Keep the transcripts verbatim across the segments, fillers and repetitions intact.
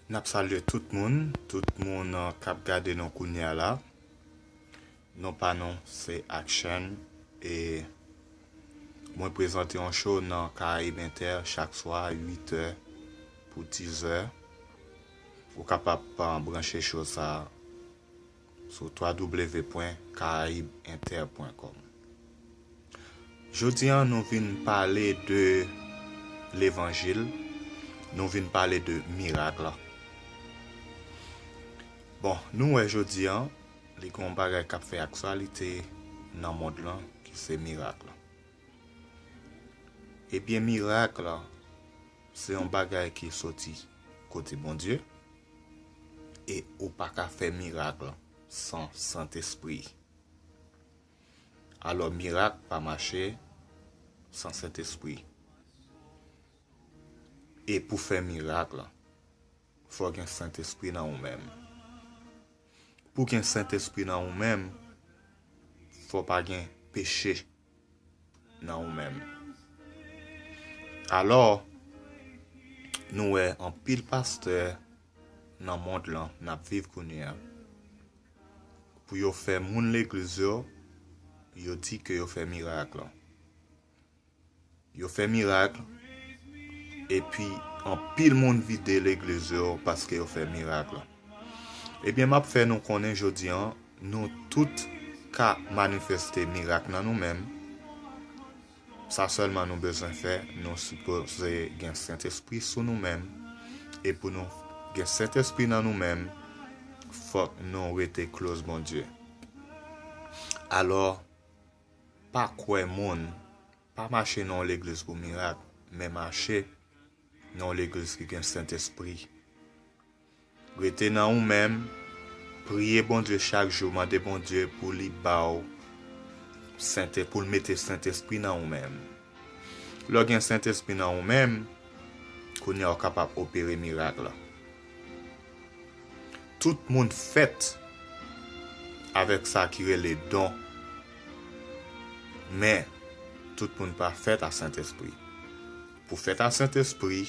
N ap salye tout moun, tout moun, uh, k ap gade nou kounye a la. Non pa nou, se Action, e mwen prezante yon show nan Caraïbe Inter chak swa, uit è pou diz è. Ou kapab, uh, branche show sa a sou w w w pwen karayib entè pwen kòm. Jodi a, nou vin pale de levanjil, nou vin pale de mirak la. Bon, nou wè jodi a, li gen yon bagay k ap fè aktyalite nan mond lan, ki se mirak la. Ebyen, mirak la, se yon bagay ki soti kote Bondye, e ou pa ka fè mirak la san Sentespri. Alò, mirak pa mache san Sentespri. E pou fè mirak la, fò gen Sentespri nan ou menm. Pou gen Sentespri nan ou menm, fò pa gen peche nan ou menm. Alò, nou wè anpil pastè nan mond lan n ap viv kounye a. Pou yo fè moun legliz yo, yo di ke yo fè mirak la. Yo fè mirak, epi anpil moun vide legliz yo paske yo fè mirak la. Ebyen, m ap fè nou konnen jodi a, nou tout ka manifeste mirak nan nou menm. Sa sèlman nou bezwen fè, nou sipoze gen Sentespri sou nou menm. E pou nou gen Sentespri nan nou menm, fòk nou rete close Bondye. Alò, pa kwè moun, pa mache nan yon legliz pou mirak, men mache nan yon legliz ki gen Sentespri. Rete nan ou menm, priye Bondye chak jou, mande Bondye pou li ba w Sente-, pou l mete Sentespri nan ou menm. Lè w gen Sentespri nan ou menm, kounye a w kapab opere mirak la. Tout moun fèt avèk sa ki rele don, men tout moun pa fèt a Sentespri. Pou fèt a Sentespri,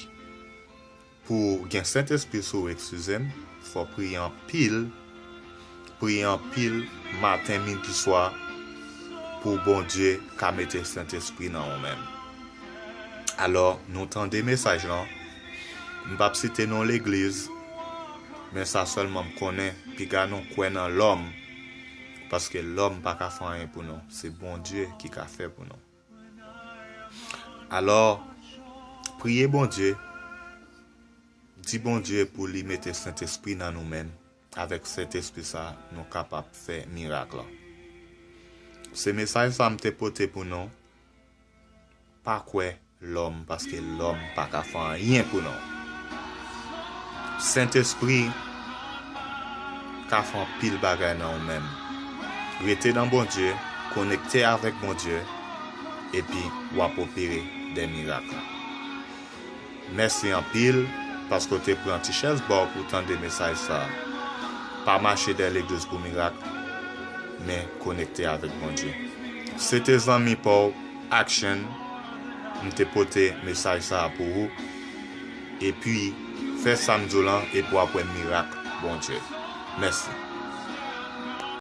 pou gen Sentespri sou ou, eskize m, fò priye anpil, priye anpil, maten, midi, swa, pou Bondye ka mete Sentespri nan ou menm. Alò, nou tande mesaj lan. M p ap site non legliz, men sa sèlman m konnen, piga nou kwè nan lòm, paske lòm pa ka fè anyen pou nou. Se Bondye ki ka fè pou nou. Alò, priye Bondye, di Bondye pou li mete Sentespri nan nou menm. Avèk Sentespri sa, nou kapab fè mirak la. Se mesaj sa m te pote pou nou. Pa kwè lòm, paske lòm pa ka fè anyen pou nou. Sentespri ka fè anpil bagay nan ou menm. Rete nan Bondye, konekte avèk Bondye, epi w ap opere de mirak. Mèsi anpil paske w te pran ti chèz ba w pou w tande mesaj sa a. Pa mache dèyè legliz pou mirak, men konekte avèk Bondye. Se te zanmi pa w, Action, m te pote mesaj sa a pou ou. Epi, fè sa m di w lan, epi w ap wè mirak Bondye. Mèsi.